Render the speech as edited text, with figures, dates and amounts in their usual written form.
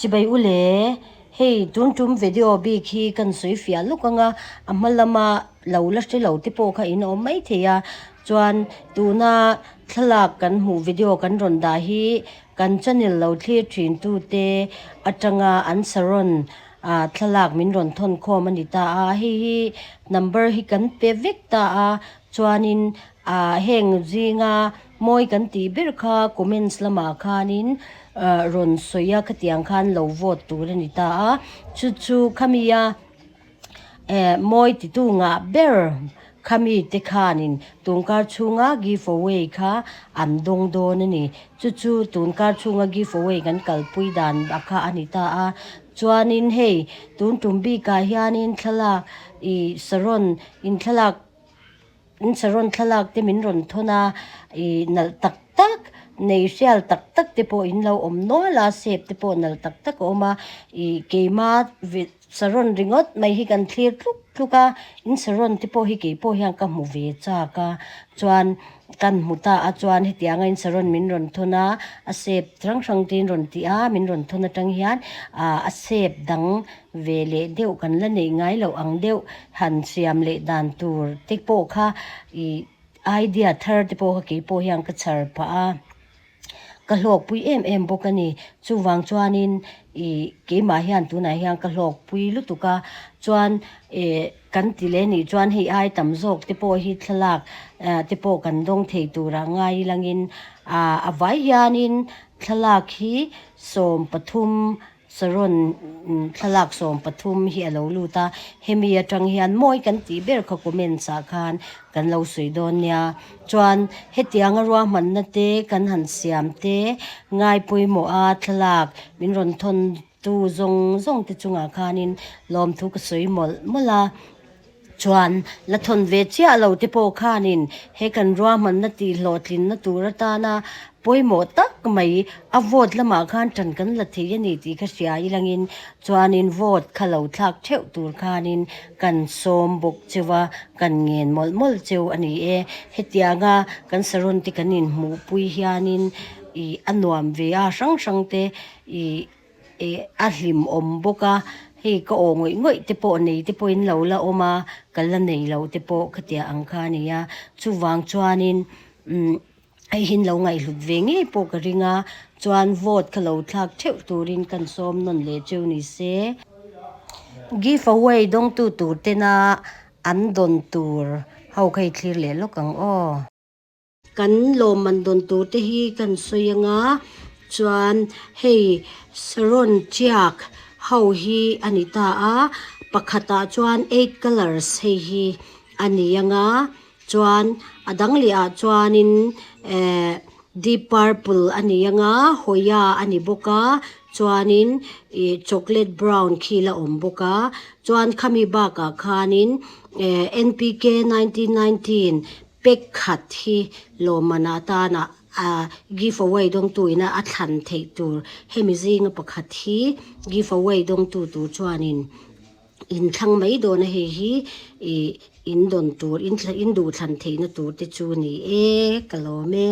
Chibai u le, hei tun tum video bik hi kan sawi fiah lawk ang a, a hma lama lo la hre lo te pawh kha in awm mai thei a, chuan tuna thlalak kan hmuh video kan rawn dah hi kan channel lo thlir thin tu te atanga an saron ah thlalak min rawn thawn khawm a ni ta a, hei hi number hi kan pe vek ta a, chuanin ah heng zinga Mawi kan tih ber kha comments lamah khanin rawn sawi a, khatiang khan lo vote tur a ni ta a, chu chu khamia mawi titu ngah ber khami te khanin tunkar chhunga give away kha an dawng dawn a ni. Chu chu tunkar chhunga give away kan kalpui dan a kha a ni ta a, chuanin hei tun tum bikah hianin thlalak ih saron in thlalak In saron thlalak te min rawn thawn a, ih nalh tak tak, nei hrial tak tak te pawh in lo awm nual a, sep te pawh nalh tak tak a awm a, ih keima saron ringawt mai hi kan thlir tluk tluk a, in saron te pawh hi kei pawh hian ka hmu ve chak a, chuan kan hmu ta a chuan hetianga in saron min rawn thawn a, a sep hrang hrang te in rawn tih a, min rawn thawn atang hian ah a sep dang ve leh deuh kan la neih ngai loh ang deuh han siam leh dan tur te pawh kha ih idea thar te pawh kha keipawh hian ka chhar phah a, ka hlawkpui em em bawk a ni. Chuvang chuanin ih keimah hian tunah hian ka hlawkpui lutuk a, chuan eh kan ti leh nih chuan hei ai tam zawk te pawh hi thlalak te pawh kan dawng thei turah ngai ilangin ah a vai hianin thlalak hi 13 Saron thlalak 13 hi a lo lut a, hemi atang hian mawi kan tih ber kha comments ah khan kan lo sawi dawn nia. Chuan hetianga ruahmanna te kan han siam te ngai pawimawh a thlalak min rawn thawn tu zawng zawng te chungah khanin lawmthu ka sawi mawlh mawlh a. Chuan la thawn ve chiah lo te pawh khanin he kan ruahmanna tih hlawhtlinna tur atana pawimawh tak mai a vote lamah khan tan kan la thei a ni tih ka hria ilangin chuanin vote kha lo thlak theuh tur khanin kan sawm bawk cheu a, kan ngen mawlh mawlh cheu a ni e. Hetianga kan saron te kan inhmuhpui hianin ih a nuam ve a, hrang hrang te ih. Ih a hlim awm bawk a, hei ka aw ngawih ngawih te pawh nei te pawhin lo la awm a, ka la nei lo te pawh khatiang ang kha a ni a, chuvang chuanin umm hei hi lo ngaihhlut ve ngei pawh ka ring a, chuan vote kha lo thlak theuh turin kan sawm nawn leh cheu ni se. Give away dawngtu tur tena an dawn tur ho kha i thlir leh lawk ang aw. Kan lawmman dawn tur te hi kan sawi anga chuan hei saron tiak ho hi a ni ta a pakhatah chuan eight colours hei hi a ni anga chuan a dang leh ah chuanin eh deep purple a ni anga hawia a ni bawk a chuanin ih chocolate brown khi la awm bawk a chuan khami bakah khanin eh N_P_K 1919 Pack khat hi lawmman atana a give away dawngtu ina a thlan theih tur hemi zinga pakhat hi give away dawngtu tur chuanin in thlang mai dawn a hei hi ih in dawn tur in duhthlan theihna tur te chu ni e ka lawm e.